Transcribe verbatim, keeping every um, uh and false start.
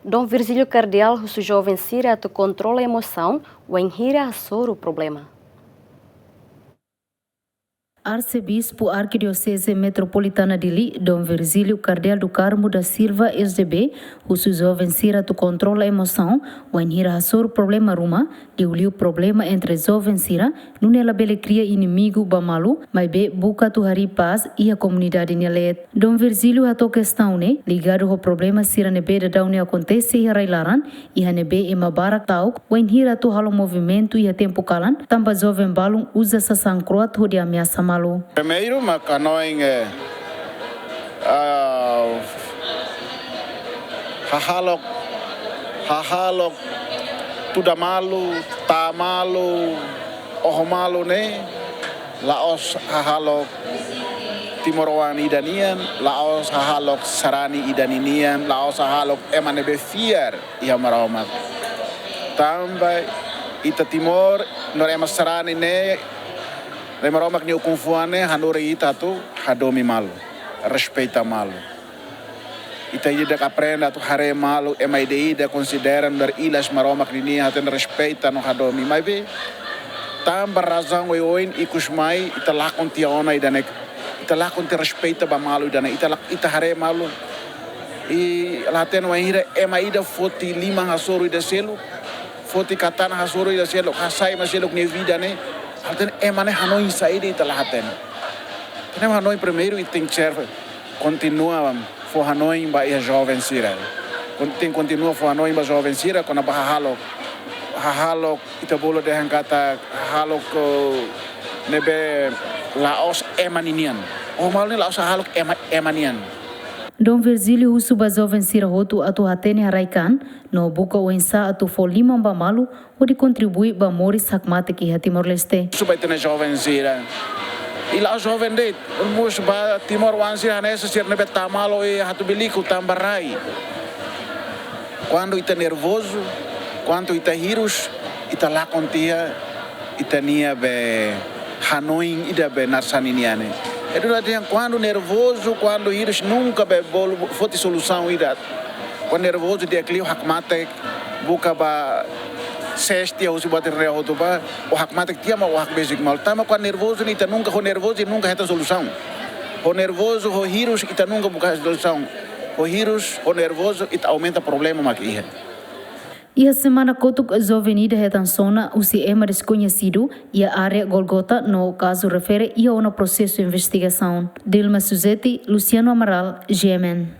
Dom Virgílio Kardeál husu joven sira atu kontrola emosaun wainhira hasoru problema. Arsebispu Arkidioseze Metropolitana Dili, Dom Virgílio Kardeál do Carmo da Silva, S D B, husu joven sira atu kontrola emosaun wainhira hasoru problema ruma, liuliu problema entre joven sira, nune'e labele kria inimigu ba malu, maibé buka atu harii pás iha komunidade nia leet. Dom Virgílio hato'o kestaun ne'e ligadu ho problema sira ne'ebé daudaun ne'e akontese iha rai-laran, iha ne'ebé ema barak ta'uk wainhira atu halo movimentu iha tempu kalan, tanba joven balun uza sasán kro'at hodi ameasa malu. Primeiru, mak hanoin, eh, ah, hahalok, hahalok tuda malu, taa malu, oho malu ne'e la'ós hahalok timoroan ida nian, la'ós hahalok sarani ida ninian, la'ós hahalok ema ne'ebé fiar iha Maromak. Tanba ita Timor, no ema sarani ne'e, Maromak nia ukun-fuan ne'e hanorin ita atu hadomi malu, respeita malu. Ita ida-idak aprende atu haree malu, ema ida-idak konsidera nu'udar ilas Maromak nian, atu respeita no hadomi. Maibé tanba razaun oioin ikus mai, ita lakon tiha ona ida-ne'e, ita lakon tiha respeita ba malu ida-ne'e, ita lak-, ita haree malu. I la hatene wainhira ema ida foti liman hasoru ida seluk, foti katana hasoru ida seluk, hasai ema seluk nia vida ne'e. La hatene ema ne'e hanoin saida, ita la hatene. Entaun hanoin primeiru ita tenke ser, kontinua fó hanoin ba iha joven sira. Kon-, tenke kontinua fó hanoin ba joven sira kona-ba hahalok. Hahalok, ita bolu dehan katak hahalok, eh, ne'ebé la'ós ema ninian. Oho malu ne'e la'ós hahalok ema, ema nian. Dom Virgílio husu ba joven sira hotu atu hatene haraik-an, no buka oinsá atu fó liman ba malu, hodi kontribui ba moris hakmatek iha Timor-Leste. Husu ba ita-nia joven sira. I la'ós joven de'it, mós ba timoroan sira hanesan sira ne'ebé taa malu iha Hatubuiliku tanba rai. Kuandu ita nervozu, kuandu ita hirus, ita lakon tiha ita-nia be hanoin ida be naran sá nian ne'e. Entaun ita dehan kuandu nervozu, kuandu hirus nunka be bolu foti solusaun ida. Kuandu nervozu di'ak liu hakmatek, buka ba ses tiha husi buat ida-ne'e hotu ba, ó hakmatek tiha mak ó hakbesik malu. Tanba kuandu nervozu ne'e ita nunka, ho nervozu ita nunka hetan solusaun. Ho nervozu, ho hirus ita nunka buka solusaun. Ho hirus, ho nervozu ita aumenta problema mak iha. Iha semana kotuk, joven ida hetan sona husi ema deskoñesidu iha área Golgota no kazu refere iha ona prosesu investigasaun. Dilma Suzeti, Luciano Amaral, G M N.